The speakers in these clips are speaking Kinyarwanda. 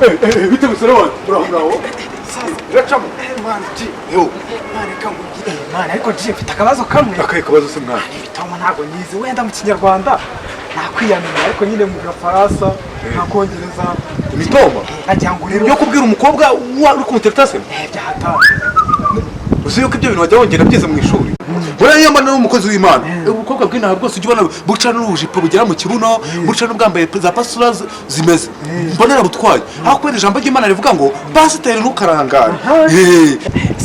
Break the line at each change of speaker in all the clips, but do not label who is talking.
Bite musore wanjye, uraho uraho, iracamo.
Man G.
Yo.
Man, reka nkubwire. Man, ariko G, mfite akabazo kamwe.
Akahe kabazo se, mwana?
Ibitoma ntabwo nyizi. Wenda mu Kinyarwanda nakwiyamenya, ariko nyine mu Gafaransa nkakongereza.
Imitoma?
Nagira ngo rero
Yo kubwira umukobwa wa uri kumutereta se?
Byahatari.
Uzi yuko ibyo bintu wajya wongera byize mu ishuri? Buriya iyo mbona ari umukozi w'Imana, ubukobwa bw'inaha bwose ujya ubona buca n'ubujipo bugera mu kibuno, buca n'ubwambaye za pasura zimeze, mbona narabutwaye aho, kubera ijambo ry'Imana rivuga ngo pasiteri ntukarangare.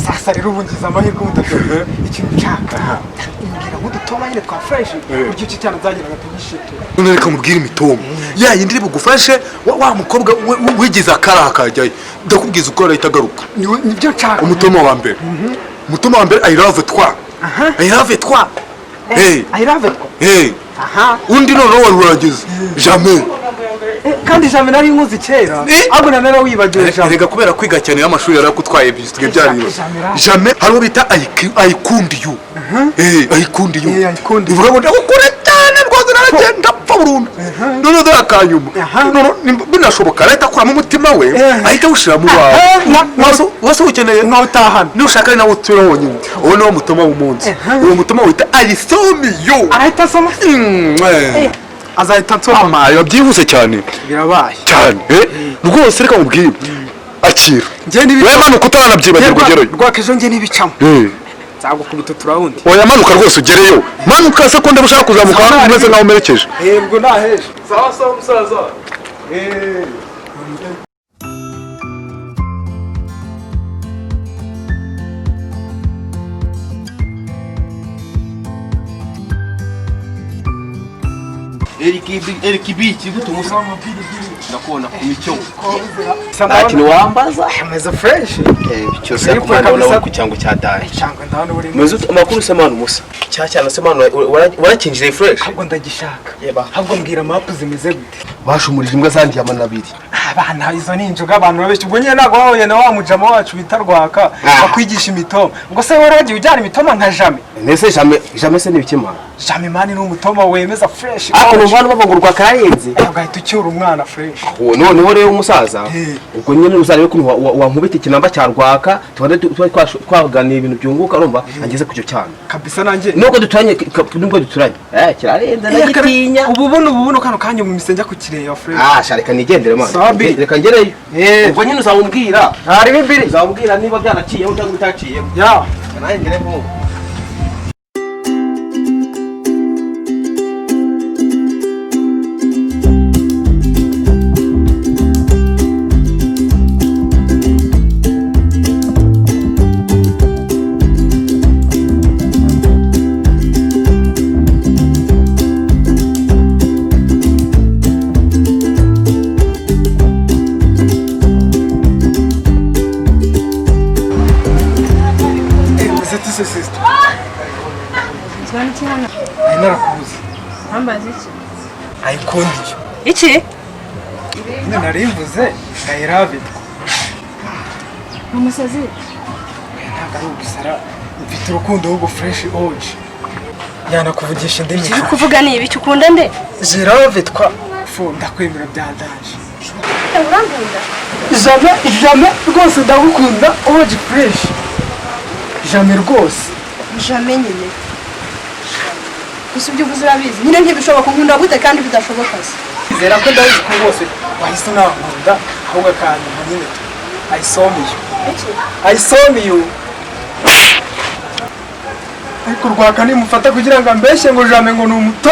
Sasa rero ubu ngize amahirwe ubudafite ikintu nshaka. Mbwira nk'udutoma nyine twa fresh, buryo icyo cyane nzagira agatugishitura.
None reka mubwire imitoma ya yindi iri bugufashe wa mukobwa wigize akaraha kajyayo. Ndakubwiza uko arahita agaruka.
Nibyo nshaka.
Umutoma wa mbere, umutoma wa mbere: "I love toi, I love toi." Hey.
I love toi.
Hey. Undi noneho wari urangiza jamais.
Kandi jamais nari nkuzi kera. Ahubwo na narawibagiwe jamais.
Erega kubera kwiga cyane y'amashuri yarakutwaye, bisigaye byariba.
Jamais.
Jamais. Hariho bita ayikundi you, ayikundi you.
Ayikundi.
Ivuga ngo ndagukunda cyane rwose, naragenda apfa burundu. Noneho dore akanyuma. Noneho binashoboka arahita akuramo umutima we, ahita awushyira mu wawe. Wase ukeneye
Nkawutahana.
Nushaka ari nawe utura wonyine. Uwo niwo mutoma w'umunsi. Uwo mutoma wita "I somi you".
Arahita asoma. Azahita nsoma.
Amayo byihuse cyane.
Birabaye.
Cyane rwose. Reka mubwire, akira.
Njye n'ibica-
Wowe manuka utanabyibagirwa, ugereyo.
Rwakejo njye n'ibicamo nzagukubita uturawundi.
Oya, manuka rwose ugereyo. Manuka se ko ndeba ushaka kuzamuka umeze nkaho umerekeje.
Yego, naheje.
Sawa sawa, musaza.
Eric Biki gute umusa ndakubona ku micyo, nta kintu wambaza.
Ameze fresh.
Cyose yakumana nawe ku cyango cya daye.
Cyangwa ndabona uri
Meze ute? Amakuru se mwana umusa cya cyane se mwana, warakinjire fresh.
Ahubwo ndagishaka.
Yeba.
Ahubwo mbwira, mapu zimeze gute?
Bashumurije imbwa zandiye amana abiri.
Abana izo ni injoga, abantu babeshya. Ubwo nyine ntabwo wahuye na wa mujama wacu bita Rwaka bakwigisha imitoma? Ubwo se waragiye ujyana imitoma nka jamais?
Nese jamais, jamais se nibiki mwana?
Jamais man ni umutoma wemeza fresh.
Ariko numva hano bavuga ngo Rwaka yarenze.
Ugahita ucyura umwana fresh.
Uwo noneho rero umusaza, ubwo nyine uzarebe ukuntu wankubita ikinamba cya Rwaka, tubone tuba twaganira ibintu byunguka, urumva angeze ku cyo cyane.
Kabisa nanjye.
Nubwo duturanye, nubwo duturanye kirarenze, ndagitinya.
Ubu buno kano kanya mu misenge kukireba fresh.
Ah sha, reka nigendere mwana.
Sabi.
Reka ngereyo. Ubwo nyine uzamubwira.
Harimo imbiri.
Uzamubwira niba byanaciyemo cyangwa bitaciyemo.
Ya.
Nanjye ngere vuba.
Meze tise, sister?
Ikibazo iki hano?
Nari narakubuze.
Ntambaza iki?
Ayikundi yo.
Iki?
Nyine nari mvuze I love it.
Ni umusazi?
Ntabwo ari ugusara, mfite urukundo ahubwo fresh oje yanakuvugisha indimi.
Uri kuvuga ni ibiki? Ukunda nde?
Je love toi fu, ndakwemera byandaje.
Urankunda?
Jamais, jamais rwose, ndagukunda oje fresh, jamais rwose.
Jamais nyine. Gusa ibyo uvuze urabizi. Nyine ntibishoboka. Unkunda gute kandi bidashoboka se?
Zera ko ndabizi ko rwose wahise unankunda, ahubwo akanyuma nyine tu I saw you.
Iki?
I saw you. Ariko Rwaka nimufata kugira ngo ambeshye ngo jamais, ngo ni umuto.